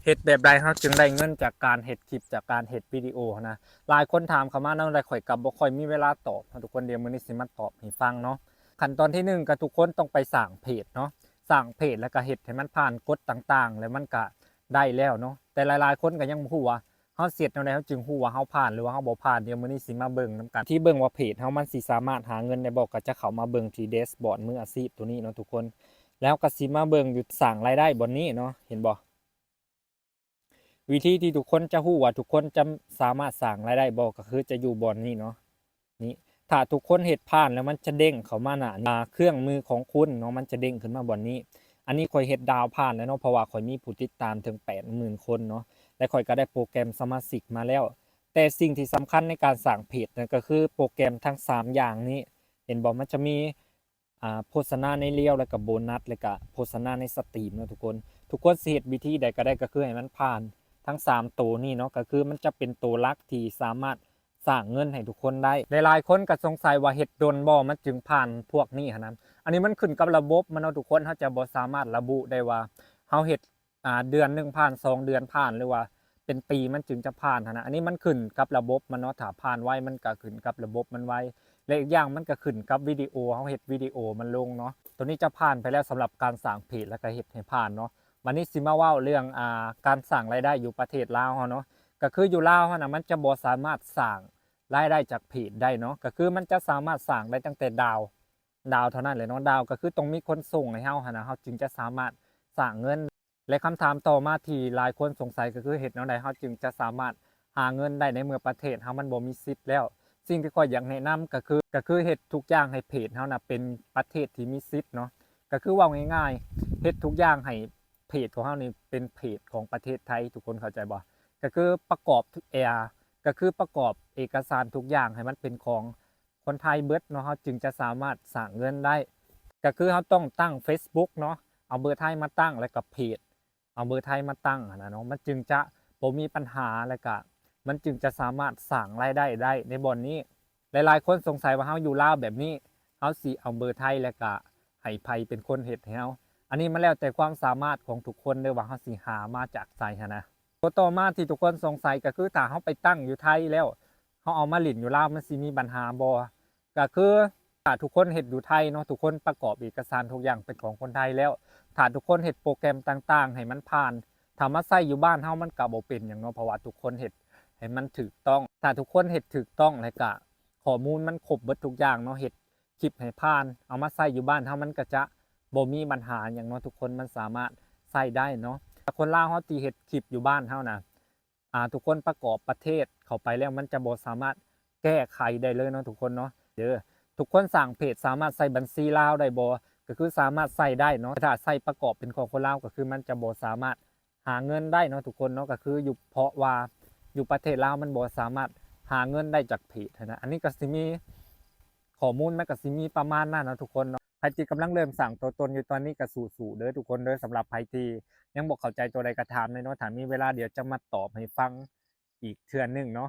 ເຮັດແບບໃດເຮົາຈຶ່ງໄດ້ເງິນຈາກການເຮັດຄລິບ ຈາກການເຮັດວິດີໂອຫັ້ນນະ? ຫຼາຍຄົນຖາມເຂົ້າມານຳ ແລະ ຂ້ອຍກໍບໍ່ຄ່ອຍມີເວລາຕອບເນາະທຸກຄົນ. ດຽວມື້ນີ້ຊິມາຕອບໃຫ້ຟັງເນາະ. ຂັ້ນຕອນທີໜຶ່ງ ກໍທຸກຄົນຕ້ອງໄປສ້າງເພຈເນາະ, ສ້າງເພຈ ແລ້ວກໍເຮັດໃຫ້ມັນຜ່ານກົດຕ່າງໆ ແລ້ວມັນກໍໄດ້ແລ້ວເນາະ. ແຕ່ຫຼາຍໆຄົນກໍຍັງບໍ່ຮູ້ວ່າ ເຮົາຊິເຮັດແນວໃດເຮົາຈຶ່ງຮູ້ວ່າເຮົາຜ່ານ ຫຼືວ່າເຮົາບໍ່ຜ່ານ? ດຽວມື້ນີ້ຊິມາເບິ່ງນຳກັນ ທີ່ເບິ່ງວ່າເພຈເຮົາມັນຊິສາມາດຫາເງິນໄດ້ບໍ່ ກໍຈະເຂົ້າມາເບິ່ງທີ່ແດຊບອດມືອາຊີບໂຕນີ້ເນາະທຸກຄົນ. ແລ້ວກໍຊິມາເບິ່ງຢູ່ສ້າງລາຍໄດ້ບ່ອນນີ້ເນາະ ເຫັນບໍ່? ວິທີທີ່ທຸກຄົນຈະຮູ້ວ່າທຸກຄົນຈະສາມາດສ້າງລາຍໄດ້ບໍ່ ກໍຄືຈະຢູ່ບ່ອນນີ້ເນາະ. ນີ້ ຖ້າທຸກຄົນເຮັດຜ່ານແລ້ວ ມັນຈະເດ້ງເຂົ້າມາໜ້ານີ້ ເຄື່ອງມືຂອງຄຸນເນາະ, ມັນຈະເດ້ງຂຶ້ນມາບ່ອນນີ້. ອັນນີ້ຂ້ອຍເຮັດດາວຜ່ານແລ້ວເນາະ ເພາະວ່າຂ້ອຍມີຜູ້ຕິດຕາມເຖິງແປດໝື່ນຄົນເນາະ ແລະ ຂ້ອຍກໍໄດ້ໂປຣແກຣມສະມາຊິກມາແລ້ວ. ແຕ່ສິ່ງທີ່ສຳຄັນໃນການສ້າງເພຈນັ້ນ ກໍຄືໂປຣແກຣມທັງສາມຢ່າງນີ້ ເຫັນບໍ່? ມັນຈະມີ ອ່າ ໂຄສະນາໃນ Reels ແລ້ວກໍໂບນັດ ແລ້ວກໍໂຄສະນາໃນສະຕຣີມເນາະທຸກຄົນ. ທຸກຄົນຊິເຮັດວິທີໃດກໍໄດ້ ກໍຄືໃຫ້ມັນຜ່ານທັງສາມໂຕນີ້ເນາະ, ກໍຄືມັນຈະເປັນໂຕຫຼັກທີ່ສາມາດສ້າງເງິນໃຫ້ທຸກຄົນໄດ້. ຫຼາຍໆຄົນກໍສົງໄສວ່າເຮັດດົນບໍ່ ມັນຈຶ່ງຜ່ານພວກນີ້ຫັ້ນນະ. ອັນນີ້ມັນຂຶ້ນກັບລະບົບມັນເນາະທຸກຄົນ, ເຮົາຈະບໍ່ສາມາດລະບຸໄດ້ວ່າເຮົາເຮັດ ອ່າ ເດືອນໜຶ່ງຜ່ານ ສອງເດືອນຜ່ານ ຫຼືວ່າເປັນປີມັນຈຶ່ງຈະຜ່ານຫັ້ນນະ. ອັນນີ້ມັນຂຶ້ນກັບລະບົບມັນເນາະ, ຖ້າຜ່ານໄວມັນກໍຂຶ້ນກັບລະບົບມັນໄວ ແລະ ອີກຢ່າງມັນກໍຂຶ້ນກັບວິດີໂອ ເຮົາເຮັດວິດີໂອມັນລົງເນາະ. ໂຕນີ້ຈະຜ່ານໄປແລ້ວສຳລັບການສ້າງເພຈ ແລ້ວກໍເຮັດໃຫ້ຜ່ານເນາະ. ບັດນີ້ຊິມາເວົ້າເລື່ອງ ອ່າ ການສ້າງລາຍໄດ້ຢູ່ປະເທດລາວເຮົາເນາະ. ກໍຄືຢູ່ລາວເຮົານະ ມັນຈະບໍ່ສາມາດສ້າງລາຍໄດ້ຈາກເພຈໄດ້ເນາະ, ກໍຄືມັນຈະສາມາດສ້າງໄດ້ຕັ້ງແຕ່ດາວ ດາວເທົ່ານັ້ນແຫຼະເນາະ. ດາວກໍຄືຕ້ອງມີຄົນສົ່ງໃຫ້ເຮົາຫັ້ນນະ ເຮົາຈຶ່ງຈະສາມາດສ້າງເງິນ. ແລະ ຄຳຖາມຕໍ່ມາທີ່ຫຼາຍຄົນສົງໄສ ກໍຄືເຮັດແນວໃດເຮົາຈຶ່ງຈະສາມາດຫາເງິນໄດ້ໃນເມື່ອປະເທດເຮົາມັນບໍ່ມີສິດແລ້ວ? ສິ່ງທີ່ຂ້ອຍຢາກແນະນຳກໍຄື ກໍຄືເຮັດທຸກຢ່າງໃຫ້ເພຈເຮົານະເປັນປະເທດທີ່ມີສິດເນາະ. ກໍຄືເວົ້າງ່າຍໆ ເຮັດທຸກຢ່າງໃຫ້ເພຈຂອງເຮົານີ້ເປັນເພຈຂອງປະເທດໄທ, ທຸກຄົນເຂົ້າໃຈບໍ່? ກໍຄືປະກອບ ເອີ ກໍຄືປະກອບເອກະສານທຸກຢ່າງໃຫ້ມັນເປັນຂອງ ຄົນໄທເບິດເນາະ, ເຮົາຈຶ່ງຈະສາມາດສ້າງເງິນໄດ້. ກໍຄືເຮົາຕ້ອງຕັ້ງ Facebook ເນາະ, ເອົາເບີໄທມາຕັ້ງ ແລ້ວກໍເພຈ ເອົາເບີໄທມາຕັ້ງຫັ້ນນະເນາະ, ມັນຈຶ່ງຈະບໍ່ມີບັນຫາ ແລ້ວກະມັນຈຶ່ງຈະສາມາດສ້າງລາຍໄດ້ໄດ້ໃນບ່ອນນີ້. ຫຼາຍໆຄົນສົງໄສວ່າເຮົາຢູ່ລາວແບບນີ້ ເຮົາຊິເອົາເບີໄທ ແລ້ວກະໃຫ້ໃຜເປັນຄົນເຮັດໃຫ້ເຮົາ? ອັນນີ້ມັນແລ້ວແຕ່ຄວາມສາມາດຂອງທຸກຄົນເດີ້ ວ່າເຮົາຊິຫາມາຈາກໃສຫັ້ນນະ. ໂຕຕໍ່ມາທີ່ທຸກຄົນສົງໄສກໍຄື ຖ້າເຮົາໄປຕັ້ງຢູ່ໄທແລ້ວ ເຮົາເອົາມາຫຼິ້ນຢູ່ລາວ ມັນຊິມີບັນຫາບໍ່? ກໍຄື ຖ້າທຸກຄົນເຮັດຢູ່ໄທເນາະ, ທຸກຄົນປະກອບເອກະສານທຸກຢ່າງເປັນຂອງຄົນໄທແລ້ວ, ຖ້າທຸກຄົນເຮັດໂປຣແກຣມຕ່າງໆໃຫ້ມັນຜ່ານ, ຖ້າມາໃຊ້ຢູ່ບ້ານເຮົາມັນກໍບໍ່ເປັນຫຍັງເນາະ, ເພາະວ່າທຸກຄົນເຮັດໃຫ້ມັນຖືກຕ້ອງ. ຖ້າທຸກຄົນເຮັດຖືກຕ້ອງ ແລ້ວກະຂໍ້ມູນມັນຄົບເບິດທຸກຢ່າງເນາະ, ເຮັດຄລິບໃຫ້ຜ່ານ ເອົາມາໃຊ້ຢູ່ບ້ານເຮົາ ມັນກໍຈະບໍ່ມີບັນຫາຫຍັງເນາະ, ທຸກຄົນມັນສາມາດໃຊ້ໄດ້ເນາະ. ແຕ່ຄົນລາວເຮົາທີ່ເຮັດຄລິບຢູ່ບ້ານເຮົານະ ອ່າ ທຸກຄົນປະກອບປະເທດເຂົ້າໄປແລ້ວ ມັນຈະບໍ່ສາມາດແກ້ໄຂໄດ້ເລີຍເນາະ ທຸກຄົນເນາະ. ເດີ ທຸກຄົນສ້າງເພຈສາມາດໃຊ້ບັນຊີລາວໄດ້ບໍ່? ກໍຄືສາມາດໃຊ້ໄດ້ເນາະ, ແຕ່ຖ້າໃຊ້ປະກອບເປັນຂອງຄົນລາວ ກໍຄືມັນຈະບໍ່ສາມາດຫາເງິນໄດ້ເນາະ ທຸກຄົນເນາະ. ກໍຄືຢູ່ ເພາະວ່າຢູ່ປະເທດລາວມັນບໍ່ສາມາດຫາເງິນໄດ້ຈາກເພຈຫັ້ນນະ. ອັນນີ້ກໍຊິມີ ຂໍ້ມູນມັນກໍຊິມີປະມານນັ້ນເນາະ ທຸກຄົນເນາະ. ໃຜທີ່ກຳລັງເລີ່ມສ້າງຕົວຕົນຢູ່ຕອນນີ້ກໍສູ້ໆເດີ ທຸກຄົນເດີ. ສຳລັບໃຜທີ່ຍັງບໍ່ເຂົ້າໃຈຕົວໃດກໍຖາມໄດ້ເນາະ, ຖ້າມີເວລາດຽວຈະມາຕອບໃຫ້ຟັງອີກເທື່ອໜຶ່ງເນາະ.